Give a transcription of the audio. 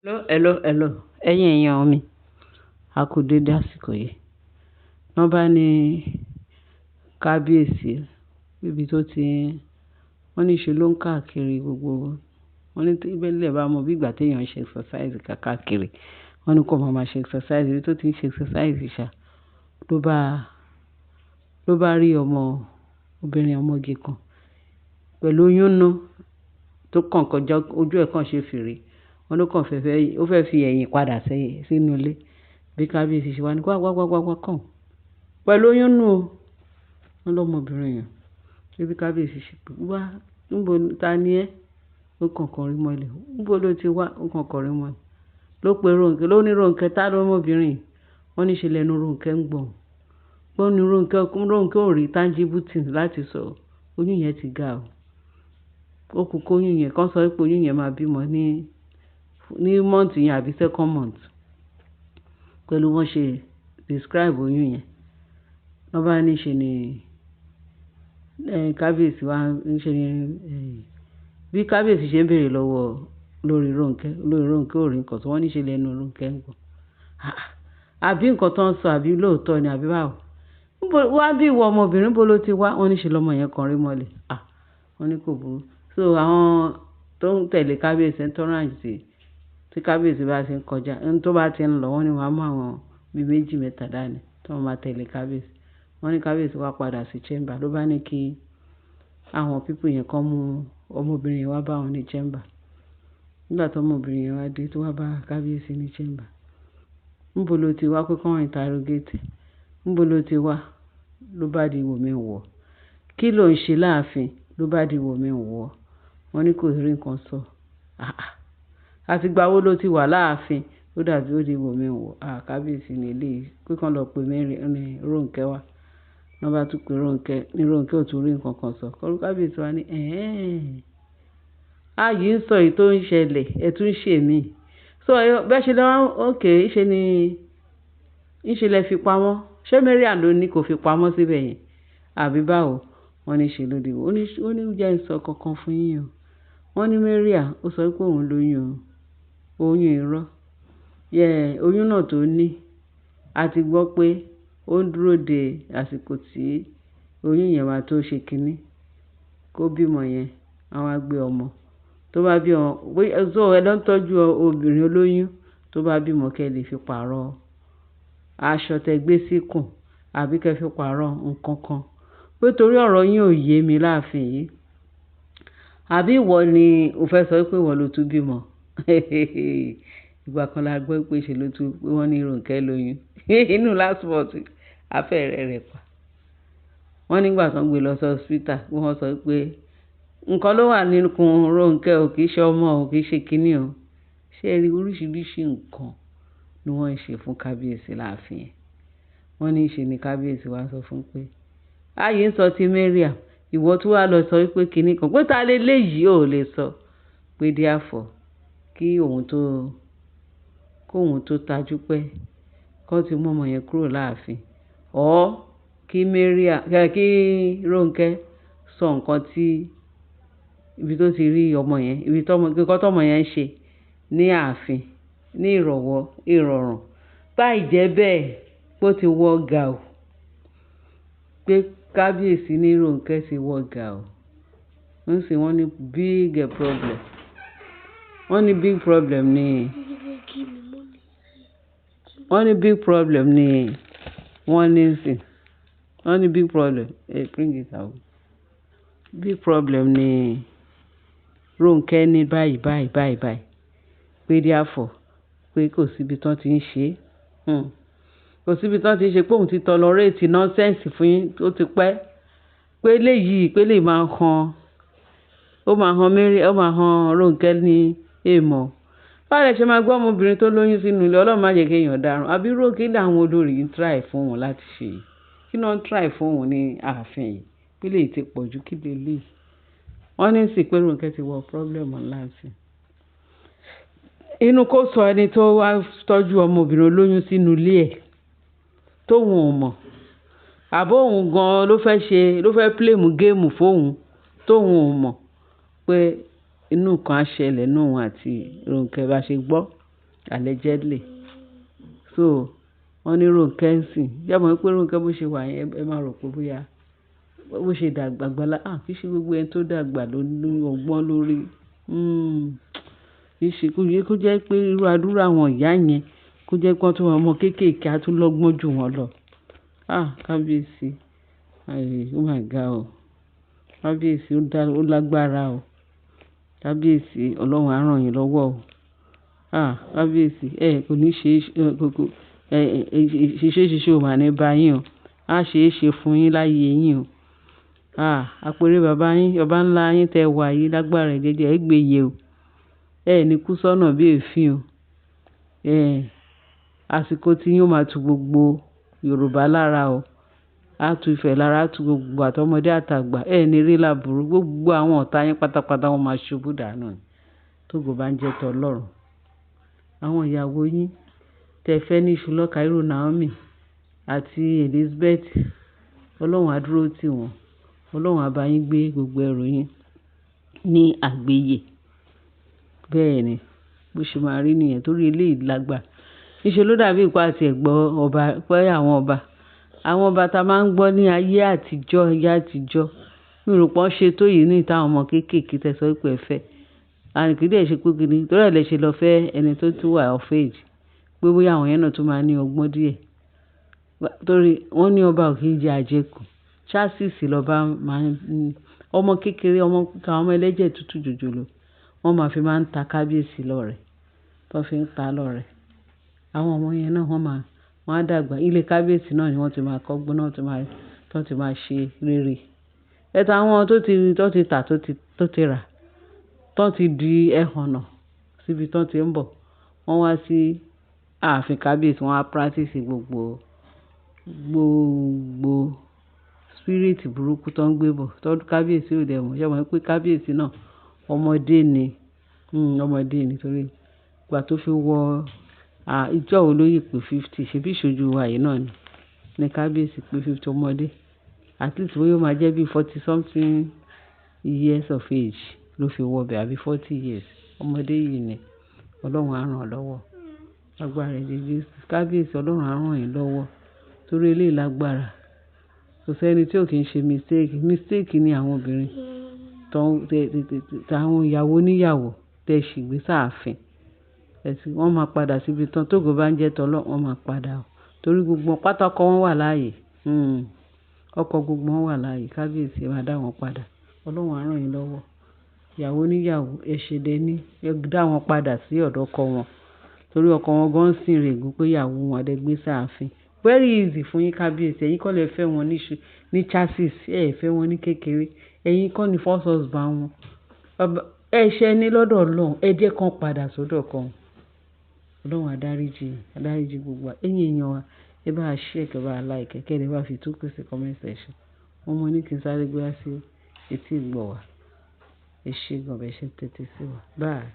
Hello, hello, hello. Ẹ̀yin èèyàn mi, a kú dédé àsìkò yìí. Wọ́n bá ní kábíyèsí níbi tó ti, wọ́n ní ṣe ló ń káàkiri gbogbo. Wọ́n ní tí bẹ́lẹ̀ bá mọ bí ìgbà tí èèyàn ń ṣe exercise káàkiri. Wọ́n ní kó máa máa ṣe exercise, ibi tó ti ń ṣe exercise ṣá, ló bá, ló bá rí ọmọ obìnrin ọmọge kan pẹ̀lú oyún nú tó kàn kọjá, ojú ẹ̀ kan ṣe fèrè. Wọ́n ló kàn fẹ́ fẹ́, ó fẹ́ fi ẹ̀yìn padà sẹ́yìn sínú ilé. Bí kábíyèsí ṣe wá ní wá, wá, wá, wá, wá kàn. Pẹ̀lú oyún nú o. Wọ́n lọ́mọbìnrin yẹn. Bí kábíyèsí ṣe pé wá, níbo ta ni ẹ́? Ó kàn kọrin mọ́lẹ̀. Níbo ló ti wá? Ó kàn kọrin mọ́lẹ̀. Ló pe Ronke, ló ní Ronke, tá lọ́mọbìnrin yìí? Wọ́n ní ṣe lẹ́nu Ronke ń gbọ̀n. Wọ́n ní Ronke, Ronke ò rí tangible things láti sọ. Oyún yẹn ti ga o. Ó kú kó oyún yẹn, kàn sọ pé oyún yẹn máa bímọ ní month yẹn àbí second month. Pẹ̀lú wọ́n ṣe describe oyún yẹn. Wọ́n bá ní ṣe ni, kábíyèsí wá ń ṣe ni, bí kábíyèsí ṣe ń bèèrè lọ́wọ́ lórí Ronke, lórí Ronke ò rí nǹkan sọ. Wọ́n ní ṣe lẹ́nu Ronke ń gbọ̀n. Àà, àbí nǹkan tó ń sọ àbí lóòótọ́ ni àbí báwo? Níbo, wá bí ìwọ ọmọbìnrin níbo ló ti wá? Wọ́n ní ṣe lọ́mọ yẹn kọrin mọ́lẹ̀. À, wọ́n ní kò burú. So àwọn tó ń tẹ̀lé kábíyèsí entourage sí, tí kábíyèsí bá ṣe ń kọjá, ẹni tó bá ti ń lọ wọ́n ní wọ́n á mú àwọn bí méjì mẹ́ta dání tí wọ́n máa tẹ̀lé kábíyèsí. Wọ́n ní kábíyèsí wá padà sí chamber ló bá ní kí àwọn people yẹn kan mú ọmọbìnrin yẹn wá bá wọn ní chamber. Nígbà tí ọmọbìnrin yẹn wá dé tó wá bá kábíyèsí ní chamber. Níbo ló ti wá pé kí wọ́n interrogate? Níbo ló ti wá? Ló bá di wò mí wọ̀. Kí ló ń ṣe láàfin? Ló bá di wò mí wọ̀. Wọ́n ní kò rí nǹkan sọ. Àà, àti ìgbà wo ló ti wà láàfin? Ó dàbí ó di wò mí wọ̀. À, kábíyèsí ní eléyìí pé kí wọ́n lọ pe Mary, ní Ronke wá. Wọ́n bá tún pe Ronke, ní Ronke ò tún rí nǹkan kan sọ. Kábíyèsí wá ní, "Ẹ̀hẹ́n. A yìí ń sọ èyí tó ń ṣẹlẹ̀, ẹ tún ń ṣe mí." So bẹ́ẹ̀ ṣe ló wá, okay, ṣe ni, ń ṣe lẹ fi pamọ́. Ṣé Mariam ló ní kó fi pamọ́ síbẹ̀ yẹn? Àbí báwo? Wọ́n ní ṣe ló di wò. Ó ní jẹ́ ń sọ kankan fún yín o. Wọ́n ní Mariam ó sọ pé òun lóyún o. Oyún irọ́. Yeah, oyún náà tó ní, a ti gbọ́ pé ó ń dúró de àsìkò tí oyún yẹn máa tó ṣe kíní. Kó bímọ yẹn, wọ́n á gbé ọmọ. Tó bá bí ọmọ, so ẹ lọ ń tọ́jú obìnrin olóyún tó bá bímọ kí ẹ lè fi pààrọ̀ aṣọ tẹ gbé síkùn àbí kí ẹ fi pààrọ̀ nǹkan kan. Pé torí ọ̀rọ̀ yín ò yé mi láàfin yìí. Àbí ìwọ ni o fẹ́ sọ pé ìwọ ló tún bímọ? Ìgbà kan la gbọ́ pé ṣe ló tún, pé wọ́n ní Ronke lóyún. Inú last month, a fẹ́ rẹ̀ rẹ̀ pa. Wọ́n nígbà tí wọ́n gbé lọ sí hospital, wọ́n sọ pé nǹkan ló wà nínú ikùn Ronke o, kì í ṣe ọmọ o, kì í ṣe kíní o. Ṣé ẹ rí oríṣiríṣi nǹkan ni wọ́n ń ṣe fún kábíyèsí láàfin yẹn. Wọ́n ní ṣe ni kábíyèsí wá sọ fún pé, ayé ń sọ ti Mariam, ìwọ tún wá lọ sọ wípé kíní kan, pé ta lé léyìí ò lè sọ. Pé therefore kí òun tó, kó òun tó tajú pé kó ti mú ọmọ yẹn kúrò láàfin. Or kí Mariam, kí Ronke sọ nǹkan tí ibi tó ti rí ọmọ yẹn, ibi tó ọmọ, nǹkan tó ọmọ yẹn ń ṣe ní ààfin, ní ìrọ̀wọ́, ìrọ̀rùn. Báì jẹ́ bẹ́ẹ̀ pé ó ti wọ gàù. Pé kábíyèsí ní Ronke ti wọ gàù. Ń sì wọ́n ní big problem. Wọ́n ní big problem ní, wọ́n ní big problem ní wọ́n ní sí. Wọ́n ní big problem. Hey, bring it out. Big problem ní Ronke ní báyìí, báyìí, báyìí, báyìí. Pé therefore pé kò sí ibi tí wọ́n ti ń ṣe. Kò sí ibi tí wọ́n ti ń ṣe pé òun ti tolerate nonsense fún yín tó ti pẹ́. Pé eléyìí, pé lè máa han, ó máa han Mary, ó máa han Ronke ní èèmọ̀. Báwo lẹ ṣe máa gbọ́ ọmọbìnrin tó lóyún sínú ilé? Ọlọ́run má jẹ́ kí èèyàn dáràn. Àbí irú kí ni àwọn olórí ń try fún òun láti ṣe yìí? Kí ni wọ́n ń try fún òun ní ààfin yìí? Pé lè ti pọ̀ ju kí lè léyìí. Wọ́n ní sì pé Ronke ti wọ problem ńlá sí. Inú kó sọ ẹni tó wá tọ́jú ọmọbìnrin olóyún sínú ilé ẹ̀ tó òun ò mọ̀. Àbí òun gan ló fẹ́ ṣe, ló fẹ́ play game fún òun tó òun ò mọ̀ pé inú kan á ṣẹlẹ̀ nínú òun àti Ronke bá ṣe gbọ́. Allegedly. So wọ́n ní Ronke ń sìn. Ṣé ẹ mọ̀ pé Ronke bó ṣe wà yẹn, ẹ máa rò pé bóyá bó ṣe dàgbà gbala. Ah, kì í ṣe gbogbo ẹni tó dàgbà ló ní ọgbọ́n lórí. Kì í ṣe kó yẹ kó jẹ́ pé irú àdúrà àwọn ìyá yẹn kó jẹ́ pé wọ́n tún ọmọ kéékèèké á tún lọ́gbọ́n jù wọ́n lọ. Ah, kábíyèsí. Oh my God o. Kábíyèsí ó dá, ó lágbára o. Kábíyèsí, Ọlọ́run á rán yín lọ́wọ́ o. Ah, kábíyèsí, ẹ kò ní ṣe, kò, kò, ẹ, ṣiṣẹ́ ṣiṣẹ́ ò máa ní bá yín o. A ṣe é ṣe fún yín láyé yín o. Ah, àpèrè bàbá yín, bàbá ńlá yín tẹ wà yìí lágbára ẹ̀jẹ̀jẹ̀, ẹ gbé yè o. Ẹ ní kú sọ́nà bí èéfín o. Àsìkò tí yín ó máa tu gbogbo Yorùbá lára o. A tu Ifẹ̀ lára, a tu gbogbo àtọmọdé àtàgbà. Ẹ ní rí lábùrú. Gbogbo àwọn ọ̀tá yín pátápátá wọ́n máa ṣubú dànù ni. Tógo bá ń jẹ́ tọ Ọlọ́run. Àwọn ìyàwó yín tẹ fẹ́ ní iṣu lọ́kà, irú Naomi àti Elizabeth. Ọlọ́run á dúró tì wọ́n. Ọlọ́run á bá yín gbé gbogbo ẹrù yín ní àgbéyè. Bẹ́ẹ̀ ni, bó ṣe máa rí nìyẹn torí eléyìí lágbà. Níṣe ló dàbí ìpá àti ẹ̀gbọ́n ọba, pé àwọn ọba. Àwọn ọba ta máa ń gbọ́ ní ayé àtijọ́, ayé àtijọ́. Mi ò rò pé wọ́n ṣe tó yìí ní ìta àwọn ọmọ kéékèèké tẹ sọ pé ẹ fẹ́. Àní kì í dẹ̀ ṣe pé kíni, torí ẹ lè ṣe lọ fẹ́ ẹni tó tún wà of age. Pé bóyá àwọn yẹn náà tún máa ní ọgbọ́n díẹ̀. Torí wọ́n ní ọba ò kí ń jẹ àjẹkù. Chassis lọba máa ń ní. Ọmọ kékeré, ọmọ, àwọn ọmọ ẹlẹ́jẹ̀ tútù jòjòló. Wọ́n máa fi máa ń ta kábíyèsí lọ́rẹ. Tó fi ń ta lọ́rẹ. Àwọn ọmọ yẹn náà wọ́n máa, wọ́n á dàgbà. Ilé kábíyèsí náà ni wọ́n ti máa kọ́gbọ́n náà tí máa, tó ti máa ṣe rere. Ẹ̀ta àwọn tó ti, tó ti tà, tó ti rà, tó ti di ẹhànnà síbi tó ti ń bọ̀. Wọ́n wá sí ààfin kábíyèsí, wọ́n á practice gbogbo, gbogbo spirit burúkú tó ń gbé bọ̀. Tó kábíyèsí ò dẹ̀ mọ̀. Ṣé ẹ mọ̀ pé kábíyèsí náà ọmọdé ni. Ọmọdé ni torí ìgbà tó fi wọ, ìjọ wo ló yí pé 50? Ṣé bí ìṣojú wa yìí náà ni? Ni kábíyèsí pé 50 ọmọdé. At least bóyá ó máa jẹ́ bí 40 something years of age ló fi wọ bẹ̀ àbí 40 years. Ọmọdé yìí ni. Ọlọ́run á rán lọ́wọ́. Lágbára ẹ̀jẹ̀ Jésù. Kábíyèsí Ọlọ́run á rán yín lọ́wọ́. Torí eléyìí lágbára. Kò sí ẹni tí ò kí ń ṣe mistake. Mistake ni àwọn obìnrin tó ń, tẹ, tẹ, tẹ, tẹ, àwọn ìyàwó oníyàwó tẹ ṣì gbé sáàfin. Ẹ̀sìn wọ́n máa padà síbi tán. Tógo bá ń jẹ́ tọ Ọlọ́run, wọ́n máa padà o. Torí gbogbo pátá ọkọ wọn wà láàyè. Ọkọ gbogbo wọn wà láàyè. Kábíyèsí máa dá wọn padà. Ọlọ́run á rán yín lọ́wọ́. Ìyàwó oníyàwó, ẹ ṣe dẹ ní, ẹ dá wọn padà sí ọ̀dọ̀ ọkọ wọn. Torí ọkọ wọn gan sì ń règún pé ìyàwó wọn dẹ gbé sáàfin. Very easy fún yín kábíyèsí. Ẹ̀yin kọ́ lẹ fẹ́ wọn ní ṣu, ní chassis. Ẹ fẹ́ wọn ní kékeré. Ẹ̀yin kọ́ ni first husband wọn. Baba, ẹ ṣẹ ní lọ́dọ̀ Ọlọ́run. Ẹ jẹ́ kí wọ́n padà sọ́dọ̀ ọkọ wọn. Ọlọ́run á dáríjì yín, á dáríjì gbogbo wa. Ẹ̀yin èèyàn wa, ẹ bá share, kẹ bá like, kẹ́ ẹ bá fi tókù sí comment section. Mo mọ̀ ní kí n sáré gbé wá sí etí ìgbọ̀ wá. Ẹ ṣé gan, bẹ ṣe ń tẹ́tí sí wa. Bye.